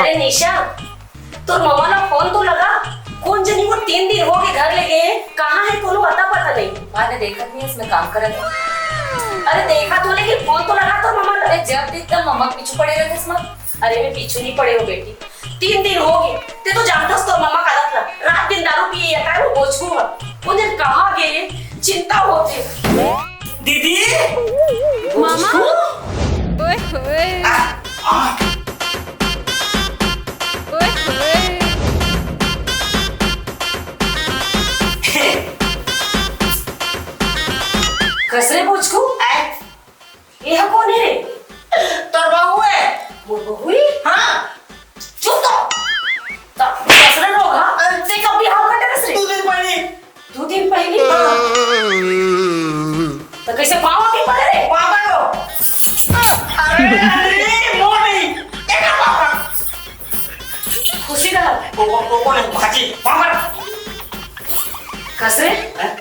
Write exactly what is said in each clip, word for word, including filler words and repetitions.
अरे निशा, तोर ममा ला फोन तो लगा। कोन जनी वो तीन दिन हो गए घर ले गए, कहाँ है, कोनो अता पता नहीं। माँ ने देखत नहीं, इसमें काम करत है। अरे देखा तो, लेकिन फोन तो लगा तोर ममा ला। अरे जब देखता ममा के पीछू पड़े रहते इसमें। अरे मैं पीछू नहीं पड़े हो बेटी, तीन दिन हो गए। ते तो जानता तोर ममा का आदत ला, रात दिन दारू पिए या काय वो बोचकू है। वो दिन कहाँ गए, चिंता होते। दीदी। मामा। ओए होए। आ, आ। ओए होए। कस रे बोचकू? ए, ये कोन है रे? तोर बहू है। मोर बहू है? हाँ। चुप तो। त-, कस रे रोगहा? अरे, ते कब बिहाव कटे रहिस रे? दू दिन पहली। दू दिन पहली? हाँ। त कैसे पाँव के पड़े रे? पाँव पड़ो। अरे, अरे, मोर नहीं। एकर पाँव पड़। खुशी रह। वो, वो, वो, वो नहीं, भाजी, पाँव पड़। कस रे? हैं?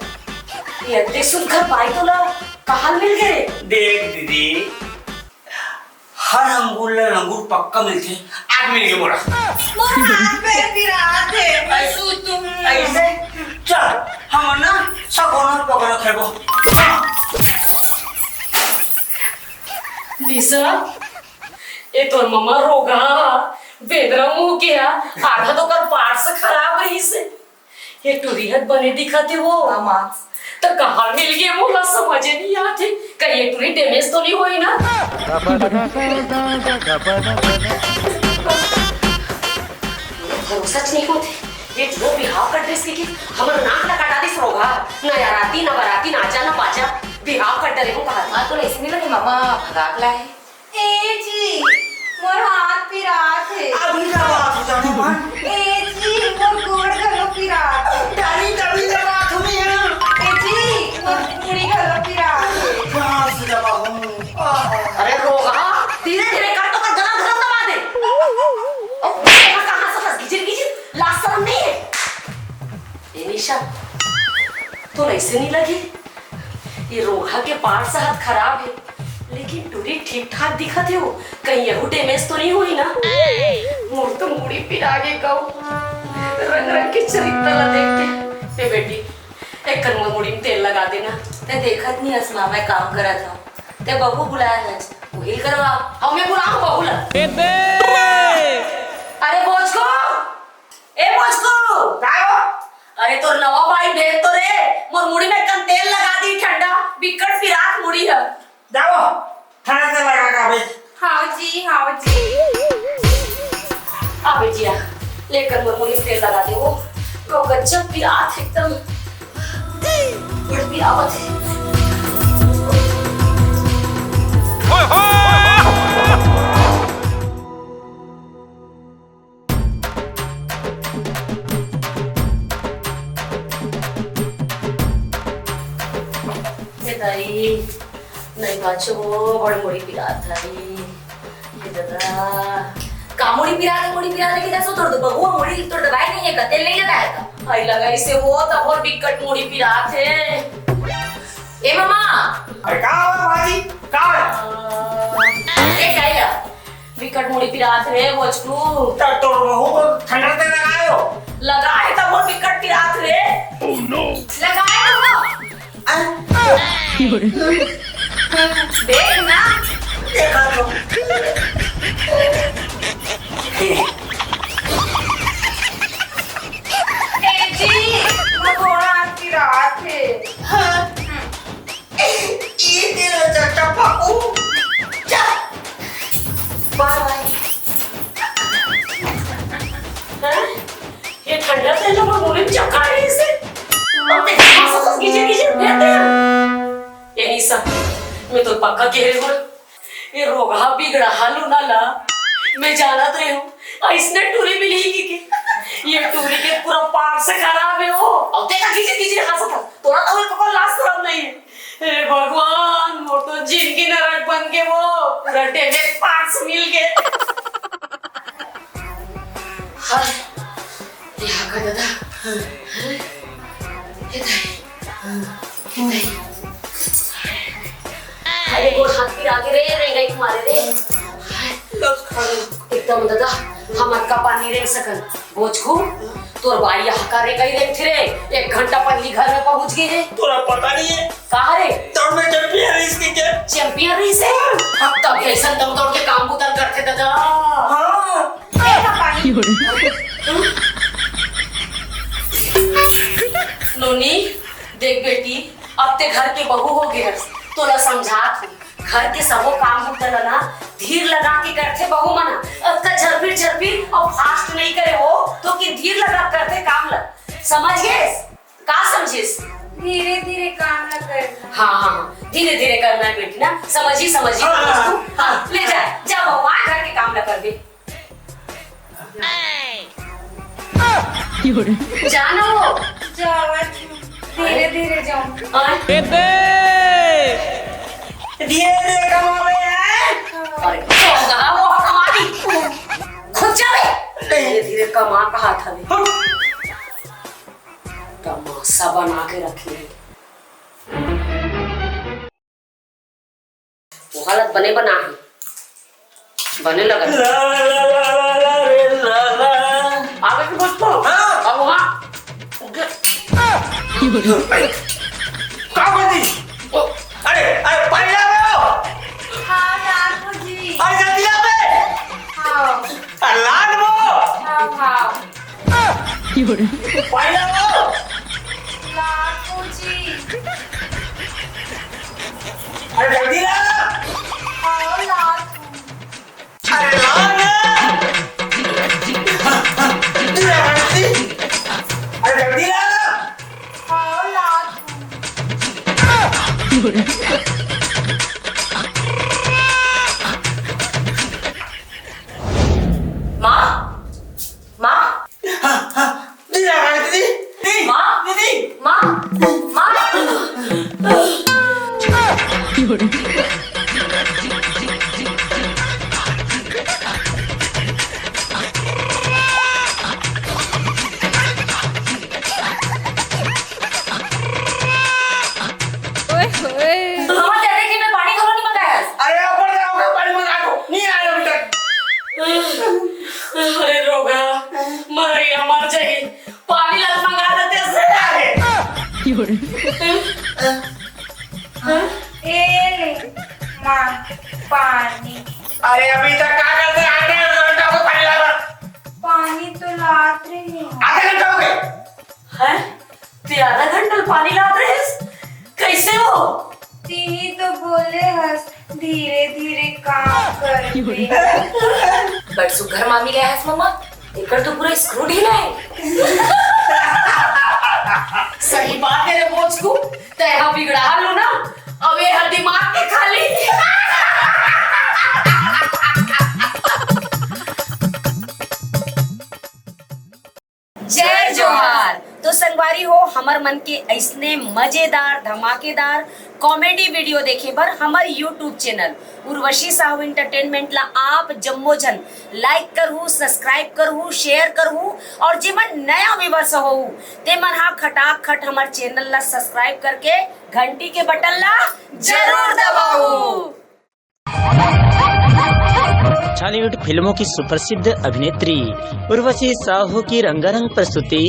ये अति सुंदर बाई तोला कहाँ मिल गए? देख दीदी, हर अंगूर ला लंगूर पक्का मिलथे, आज मिल गए मोला। मोर हाथ पैर पिरात हे, बसु तुम। ऐसे? चल, हम ना सगोना पगोना खेलबो। निशा, ए तोर ममा रोगहा, बेदरा मुंह के हा, आधा तो कर पार्स खराब रहिस हे। ये टुरी हर बने दिखत हे वो। हाँ, माँ। त कहाँ मिल गए मोला समझ नहीं आत हे। का ये टुरी damage तो नहीं होई ना? भरोसा नहीं होते। ये टुरी बिहाव कर देस के, कि हमर नाक ला कटा दिस रोगहा। ना याराती, ना बराती, ना आजा, ना बाजा। बिहाव कर डरे हूँ कहा। हाँ, तो ऐसे नहीं लगे, मामा भगा के लाए। ए जी, मोर हाथ पिरात हे। अभी का बात हो जाने मन? ए जी, मोर गोड़ घलो पिरात हे। डाली तभी तो बात होनी है। ए जी, मोर मुड़ी घलो पिरात हे। कहाँ से दबा हूँ? आह। अरे रोगहा, धीरे धीरे कर तो कर गला धरम दबा दे। ओ, कहाँ से फंस गिजिर गिजिर, लाज शरम नहीं है? ए निशा, तो ऐसे नहीं लगे? ये रोगहा के पार साहब खराब है, लेकिन टूरी ठीक ठाक दिखत हे वो। कहीं यहू damage तो नहीं हुई ना? मोर तो मुड़ी पिरा गे कहू, रंग रंग के चरित्र ला देख के। ए बेटी, एक कन मोर मुड़ी में तेल लगा देना। ते देखत नहीं हस माँ, मैं काम करत हूँ। ते बहू बुलाया है, वही करवा। हम मैं बुलाऊँ बहू ला। अरे बोझ को, ए मुझको। काय हो? अरे तोर नवा भाई भेज तो रे, मोर मुड़ी में कन तेल लगा दी ठंडा, बिकट फिरात मुड़ी है। जाओ, ठंडा तेल लगा का भाई। हाव जी, हाव जी। आ बेटिया, लेकर मोर मुड़ी में तेल लगा दे वो। को गजब फिरात एकदम। बड़ पिरावत है। ए दाई, नहीं बाचो, बड़ मुड़ी पिरात हे। ए दादा, का मुड़ी पिरात हे, मुड़ी पिरात हे कि दसो तोर तो बबुआ मुड़ी तोर दवाई नहीं है का, तेल नहीं लगाया का? हाय लगाई से वो तब और बिकट मुड़ी पिरात हे। ए मामा। अरे का हो भाजी, का हो? ए काई ला? बिकट मुड़ी पिरात रे, बोचकू। त तोर बहू को ठंडा तेल लगायो? लगाए तब वो बिकट पिरात रे। Oh no! लगाए तो वो। अ? देख ना। देखा तो। ए जी, वो थोड़ा हाथ पिरात हे। हाँ। हम्म। ये तेल चट्टा फाकू। जा। बाय बाय। हैं? ये ठंडा तेल ला मोर मुड़ी में चपका रही इसे। अब देख, सांस, सांस, कीजिए, कीजिए, फेर दे। ये निशा, मैं तो पक्का कह रही हूँ, ये रोगहा बिगड़हा लूना ला मैं जानत रहे हूँ, अइसने टूरी मिलही कि के। ये टूरी के पूरा पार्ट से खराब है वो। अब देखा कीजिए, कीजिए, हंसत है। तोरा तो कोई लाज शरम नहीं है। हे भगवान, मोर तो जिंदगी नरक बन गे वो, पूरा डैमेज पार्ट्स मिल गे। हाय, ये हा का दादा? हे दाई, हे दाई। अरे, मोर हाथ पिरा गे रे, रेंगई मारे रे। हाय, लस खा लो। एकदम दादा, हम अतका पानी रेंग सकन। बोचकू, तोर बाई यहाँ का रे कहीं रेंगथे रे? एक घंटा पहिली घर में पहुंच गे हे। तोला पता नहीं है? का रे? दौड़ में चैंपियन रहिस के क्या? चैंपियन रहिस हे? तब ऐसा दौड़ दौड़ के काम बुता ल करथे दादा। हाँ। नोनी, देख बेटी, अब ते घर के बहू हो गे हस, तोला समझात हूँ, घर के सबो काम बुता ल ना धीर लगा के करथे बहू मन ह। अतका झरपीट झरपीट अउ फास्ट नहीं करे हो, तो कि धीर लगा करथे काम ल। समझ गेस? का समझेस? धीरे धीरे काम ल करना। हाँ, हाँ, हाँ, धीरे धीरे करना है बेटी ना, समझी समझी। हाँ, हाँ, हाँ। हाँ, ले जा, जा बहू, आ घर के काम ल कर दे। जा ना वो। जावत हूँ। धीरे धीरे जाऊँ। हाँ। बेबे! धीरे धीरे कमावे हैं। अरे, तो कहा वो कमा दी। खुद जावे। धीरे धीरे कमा कहा था बे। तमाशा बना के रखी है। वो हालत बने बना है, बने लगा। ला, ला, ला, ला, ला, रे, ला, ला। आगे की बोल तो। हाँ। अब वहाँ। का बोल दी? ओ, अरे, अरे, पानी ला रहे हो? हाँ, लात हूँ जी। अरे, जल्दी ला बे। हाँ। अरे, लान वो। हाँ, हाँ। पानी ला रहे हो? लात हूँ जी। अरे, जल्दी ला। हाँ, लात हूँ। अरे ला ना। अरे जल्दी ला। माँ, माँ। हाँ, हाँ। दीदी, दीदी। माँ। दीदी। माँ, माँ। ओए होए। तो हमारे दादा जी में पानी कौन नहीं मंगाया? अरे, ऊपर जाओगे, पानी मंगा दो। नहीं आया अभी तक। अरे रोगा, मरैया मर जाई। पानी ला मंगा देते से आगे। ए ले, माँ, पानी। अरे, अभी तक का करते? आधा घंटा हो पानी ला। पानी तो लात रही हूँ। आधा घंटा हो गए। हैं? ते आधा घंटा ले पानी लात रहेस? कैसे हो? तिही तो बोले हस, धीरे धीरे काम करबे। बड़ सुघर मामी ले हस मम्मा, एकर तो पूरा स्क्रू ढीला है। सही बात है रे बोचकू, तै हा बिगड़ा लो ना, अब ये हा दिमाग के खाली। जय जोहार। तो संगवारी हो, हमर मन के अइसने मजेदार, धमाकेदार comedy video देखे बर हमर YouTube channel Urvashi Sahu Entertainment ला आप जम्मो झन like करहू, subscribe करहू, share करहू और जेमन नया viewers होहू, तेमन हा खटाखट हमर channel ला subscribe करके घंटी के button ला जरूर दबाहू। छॉलीवुड फिल्मों की सुप्रसिद्ध अभिनेत्री उर्वशी साहू की रंगारंग प्रस्तुति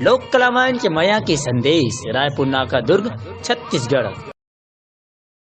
लोक कला मंच मया के संदेश, रायपुर नाका दुर्ग, छत्तीसगढ़।